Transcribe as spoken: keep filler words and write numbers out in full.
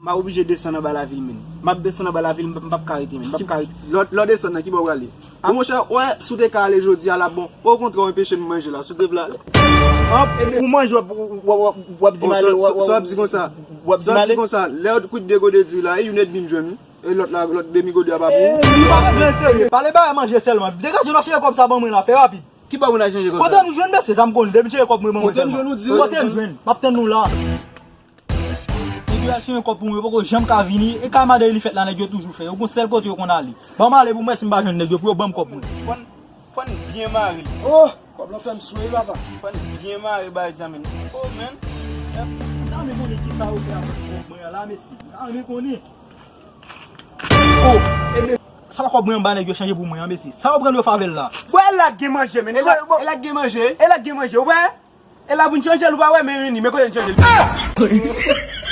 M ap oblije desann anba lavil, menn. M ap desann anba lavil, m p ap ka rete, menn. M p ap ka rete. Lè w desann nan, ki bò w prale? A, monchè, wè, si w te ka ale jodi a la, bon, okontrè, w anpeche m manje la, si w te vle ale. An, pou manje, w ap, w ap, w ap, w ap di m ale, w ap, w ap di m ale. Sa w ap di konsa, lè w kwit de gode diri la, e youn edmi m jwenn, wi. E lòt la, lòt demi gode a pa pou ou. Li pa vle serye, pale bagay manje sèlman. Degaje nou chanje kòb sa ban mwen la, fè rapid. Ki bò moun al chanje kòb sa? Kote nou jwenn mesye sa m konn, depi m chanje kòb mwen ban mwen sèlman. Kote nou jwenn nou di? Kote nou jwenn? M ap tann nou la. Depi al chanje kòb pou mwen, yo poko janm ka vini. E kay madanm li fèt la, nèg yo toujou fè. Yo gon sèl kote yo konn ale. Ban m ale pou m wè si m pa jwenn nèg yo, pou yo ban m kòb mwen. Fò n, fò n byen mare l. Oh, kòb lan fè m swe, papa. Fò n byen mare bagay sa, menn. Oh, menn. M ta renmen konnen kisa yo fè avèk kòb mwen an la, mesye. M ta renmen konnen. Oh, ebe, sa pa kòb mwen anba nèg yo chanje pou mwen an, mesye. Sa yo pran yo favè l la. Bwè, e la k gen manje, menn. E la, e la k gen manje. E la k gen manje, ou wè? E la pou n chanje l, ou pa wè, men ni, men kote n chanje l.